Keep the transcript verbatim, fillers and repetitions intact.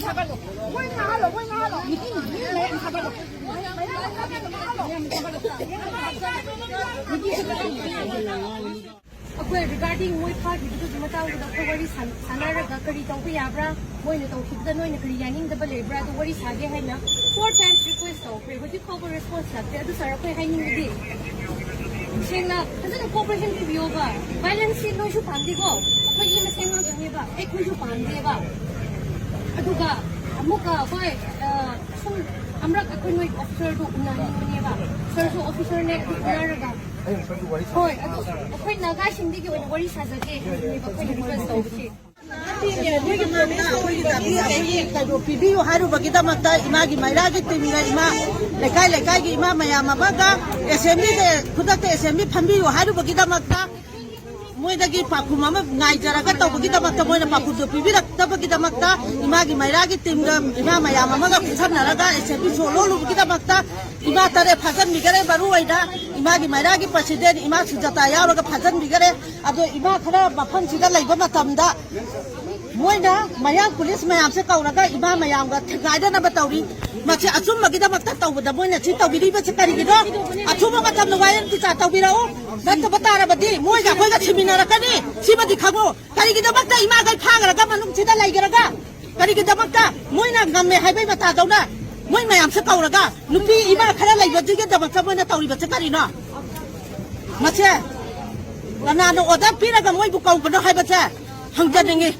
ꯊꯥꯒꯠꯂꯣ꯫ ꯃꯣꯏ ꯊꯥꯒꯠꯂꯣ, ꯃꯣꯏ ꯊꯥꯒꯠꯂꯣ꯫ ꯃꯤꯇꯤꯡ, ꯃꯤ ꯃꯌꯥꯝ ꯊꯥꯒꯠꯂꯣ꯫ ꯃꯌꯥꯝ ꯊꯥꯒꯠꯂꯣ꯫ ꯑꯩꯈꯣꯏ regarding ꯃꯣꯏ ꯐꯥꯈꯤꯕꯗꯨꯒꯤ ꯃꯇꯥꯡꯗꯨꯗ ꯑꯩꯈꯣꯏ ꯋꯥꯔꯤ ꯁꯥꯟ-, ꯁꯥꯟꯅꯔꯒ ꯀꯔꯤ ꯇꯧꯕ ꯌꯥꯕ꯭ꯔꯥ, ꯃꯣꯏꯅ ꯇꯧꯈꯤꯕꯗ ꯅꯣꯏꯅ ꯀꯔꯤ ꯌꯥꯅꯤꯡꯗꯕ ꯂꯩꯕ꯭ꯔꯥ, ꯑꯗꯨ ꯋꯥꯔꯤ ꯁꯥꯒꯦ ꯍꯥꯏꯅ four times request ꯇꯧꯈ꯭ꯔꯦ꯫ ꯍꯧꯖꯤꯛ ꯐꯥꯎꯕ response ꯂꯥꯛꯇꯦ꯫ ꯑꯗꯨ sir, ꯑꯩꯈꯣꯏ ꯍꯥꯏꯅꯤꯡꯕꯗꯤ ꯁꯦꯡꯅ ꯐꯖꯅ cooperation ꯄꯤꯕꯤꯌꯣꯕ꯫ Violence ꯁꯤ ꯅꯣꯏꯁꯨ ꯄꯥꯝꯗꯦꯀꯣ, ꯑꯩꯈꯣꯏꯒꯤ ꯃꯁꯦꯟ ꯉꯥꯛꯇꯅꯦꯕ, ꯑꯩꯈꯣꯏꯁꯨ ꯄꯥꯝꯗꯦꯕ꯫ ꯑꯗꯨꯒ ꯑꯃꯨꯛꯀ ꯑꯩꯈꯣꯏ, ꯑ, ꯁꯨꯝ ꯑꯃꯔꯛ ꯑꯩꯈꯣꯏ ꯅꯣꯏ officer ꯗꯨ ꯎꯅꯅꯤꯡꯕꯅꯦꯕ꯫ Sir ꯁꯨ officer ꯅꯦ, ꯑꯗꯨ ꯎꯅꯔꯒ, ꯍꯣꯏ, ꯑꯗꯨ ꯑꯩꯈꯣꯏ ꯅꯥꯒꯥꯁꯤꯡꯗꯒꯤ ꯑꯣꯏꯅ ꯋꯥꯔꯤ ꯁꯥꯖꯒꯦ ꯍꯥꯏꯕꯅꯦꯕ ꯑꯩꯈꯣꯏꯅ request ꯇꯧꯕꯁꯦ꯫ ꯅꯠꯇꯦꯅꯦ, ꯑꯩꯈꯣꯏꯒꯤ ꯃꯥꯡꯗ ꯑꯩꯈꯣꯏꯒꯤ ꯗꯥꯕꯤ ꯑꯩꯈꯣꯏꯒꯤ ꯀꯩꯅꯣ ꯄꯤꯕꯤꯌꯨ ꯍꯥꯏꯔꯨꯕꯒꯤꯗꯃꯛꯇ ꯏꯃꯥꯒꯤ ꯃꯩꯔꯥꯒꯤ ꯇꯤꯝꯒ ꯏꯃꯥ ꯂꯩꯀꯥꯏ ꯂꯩꯀꯥꯏꯒꯤ ꯏꯃꯥ ꯃꯌꯥꯝ ꯑꯃꯒ assembly ꯗ ꯈꯨꯗꯛꯇ assembly ꯐꯝꯕꯤꯌꯨ ꯍꯥꯏꯔꯨꯕꯒꯤꯗꯃꯛꯇ ꯃꯣꯏꯗꯒꯤ ꯄꯥꯎꯈꯨꯝ ꯑꯃ ꯉꯥꯏꯖꯔꯒ ꯇꯧꯕꯒꯤꯗꯃꯛꯇ ꯃꯣꯏꯅ ꯄꯥꯎꯈꯨꯝꯗꯨ ꯄꯤꯕꯤꯔꯛꯇꯕꯒꯤꯗꯃꯛꯇ ꯏꯃꯥꯒꯤ ꯃꯩꯔꯥꯒꯤ ꯇꯤꯝꯒ ꯏꯃꯥ ꯃꯌꯥꯝ ꯑꯃꯒ ꯈꯨꯠꯁꯝꯅꯔꯒ assembly ꯁꯣ ꯂꯣꯜꯂꯨꯕꯒꯤꯗꯃꯛꯇ ꯏꯃꯥ ꯇꯔꯦꯠ ꯐꯥꯖꯤꯟꯕꯤꯈꯔꯦ꯫ ꯃꯔꯨ ꯑꯣꯏꯅ ꯏꯃꯥꯒꯤ ꯃꯩꯔꯥꯒꯤ president ꯏꯃꯥ ꯁꯨꯖꯥꯇꯥ ꯌꯥꯎꯔꯒ ꯐꯥꯖꯤꯟꯕꯤꯈꯔꯦ꯫ ꯑꯗꯣ ꯏꯃꯥ ꯈꯔ ꯃꯐꯝꯁꯤꯗ ꯂꯩꯕ ꯃꯇꯝꯗ ꯃꯣꯏꯅ ꯃꯌꯥꯡ ꯄꯨꯂꯤꯁ ꯃꯌꯥꯝꯁꯦ ꯀꯧꯔꯒ ꯏꯃꯥ ꯃꯌꯥꯝꯒ ꯊꯦꯡꯒꯥꯏꯗꯅꯕ ꯇꯧꯔꯤ꯫ ꯃꯁꯤ ꯑꯆꯨꯝꯕꯒꯤꯗꯃꯛꯇ ꯇꯧꯕꯗ ꯃꯣꯏꯅ ꯁꯤ ꯇꯧꯕꯤꯔꯤꯕꯁꯤ ꯀꯔꯤꯒꯤꯅꯣ? ꯑꯊꯨꯕ ꯃꯇꯝꯗ ꯋꯥꯌꯦꯜ ꯕꯤꯆꯥꯔ ꯇꯧꯕꯤꯔꯛꯎ꯫ ꯅꯠꯇꯕ ꯇꯥꯔꯕꯗꯤ ꯃꯣꯏꯒ ꯑꯩꯈꯣꯏꯒ ꯁꯤꯃꯤꯟꯅꯔꯛꯀꯅꯤ꯫ ꯁꯤꯃꯗꯤ ꯈꯪꯉꯨ꯫ ꯀꯔꯤꯒꯤꯗꯃꯛꯇ ꯏꯃꯥꯈꯩ ꯐꯥꯈ꯭ꯔꯒ ꯃꯅꯨꯡꯁꯤꯗ ꯂꯩꯈ꯭ꯔꯒ? ꯀꯔꯤꯒꯤꯗꯃꯛꯇ? ꯃꯣꯏꯅ ꯉꯝꯃꯦ ꯍꯥꯏꯕꯩ ꯃꯇꯥꯗꯧꯅ ꯃꯣꯏ ꯃꯌꯥꯝꯁꯦ ꯀꯧꯔꯒ ꯅꯨꯄꯤ ꯏꯃꯥ ꯈꯔ ꯂꯩꯕꯗꯨꯒꯤꯗꯃꯛꯇ ꯃꯣꯏꯅ ꯇꯧꯔꯤꯕꯁꯦ ꯀꯔꯤꯅꯣ? ꯃꯁꯦ ꯀꯅꯥꯅ order ꯄꯤꯔꯒ ꯃꯣꯏꯕꯨ ꯀꯧꯕꯅꯣ ꯍꯥꯏꯕꯁꯦ ꯍꯪꯖꯅꯤꯡꯉꯤ꯫